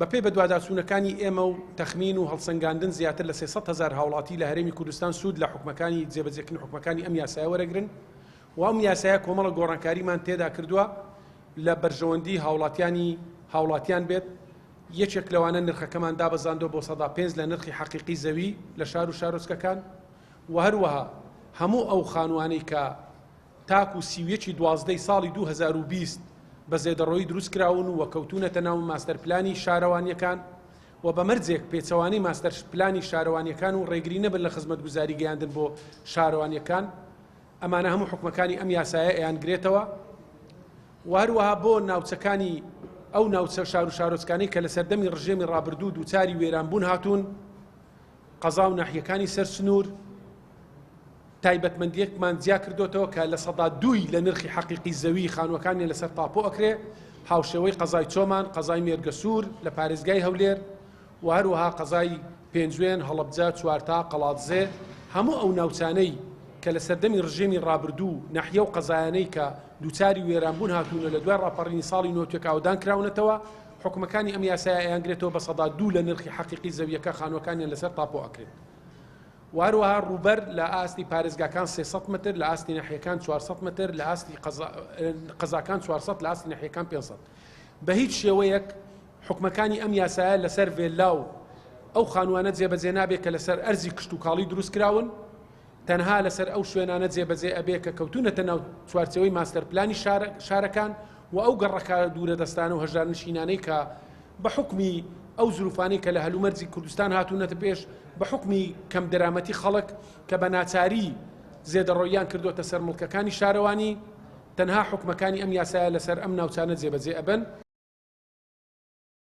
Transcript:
بەپێی بەدواداچوونەکانی ئێمە و تەخمین و هەڵسەنگاندن زیاتر لە 300 هەزار هاوڵاتی لە هەرێمی کوردستان سوود لە حوکمەکانی جێبەجێکردنی حوکمەکانی ئەم یاسایە وەرەگرن و ئەم یاسایە کۆمەڵە گۆڕانکاریمان تێدا کردووە لە بەرژەوەندی هاوڵاتیانی هاوڵاتیان بێت یەکێک لەوانە نرخەکەمان دابەزاندووە بۆ 5% لە نرخی حەقیقی زەوی لە شار و شارۆچکەکان و هەروەها هەموو ئەو خانوانەی کە تاکو 31 ی دوازدەی ساڵی 2020 بە زێدەڕۆیی دروستکراون و کەوتوونەتە ناو ماستەر پلانی شارەوانییەکان و بە مەرجێک پێچەوانەی ماستەر پلانی شارەوانییەکان و ڕێگری نەبن لە خزمەتگوزاری گەیاندن بۆ شارەوانییەکان ئەمانە هەموو حوکمەکانی ئەم یاسایە ئەیانگرێتەوە و هەروەها بۆ ناوچەکانی ئەو ناوچە شار و شارۆچکانەی کە لە سەردەمی ڕژێمی ڕابردوو دووچاری وێرانبوون هاتوون قەزا و ناحیەکانی سەر سنوور تایبەتمەندیەکمان جیا کردۆتەوە کە 2% لە نرخی حەقیقی زەوی خانووەکانیان لەسەر تاپۆ ئەکرێ هاوشێوەی قەزای چۆمان قەزای مێرگەسوور لە پارێزگای هەولێر و هەروەها قەزای پێنجوێن، هەڵەبجە، چوارتا، قەڵادزێ، هەموو ئەو ناوچانەی کە لە سەردەمی ڕژێمی ڕابردوو ناحیە و قەزایانەی کە دووچاری وێرانبوون هاتوون و لە دوای ڕاپەڕینی ساڵی نۆتێک ئاوەدان کراونەتەوە، حوکمەکانی ئەم یاسایە ئەیانگرێتەوە بە 2% لە نرخی حەقیقی زەوییەکە خانووەکانیان لەسەر تاپۆ ئەکرێت و هەروەها ڕووبەر لە ئاستی پارێزگاکان 300 مەتر، لە ئاستی ناحیەکان 400 مەتر، لە ئاستی قەزاکان 400، لە ئاستی ناحیەکان 500. بە هیچ شێوەیەک حوکمەکانی ئەم یاسایە لەسەر ڤێللا و ئەو خانووانە جێبەجێ نابێت کە لەسەر ئەرزی کشتوکاڵی دروستکراون، تەنها لەسەر ئەو شوێنانە جێبەجێ ئەبێ کە کەوتوونەتە ناو چوارچێوەی ماستەر پلانی شارەکان و ئەو گەڕەکە دوورەدەستانە و هەژارنشینانەی کە بە حوکمی ئەو زروفانەی کە لە هەلومەرجی کوردستان هاتوونەتە پێش بە حوکمی کەمدەرامەتی خەڵک کە بە ناچاری زێدەڕۆییان کردووەتە سەر موڵکەکانی شارەوانی، تەنها حوکمەکانی ئەم یاسایە لەسەر ئەم ناوچانە جێبەجێ ئەبن.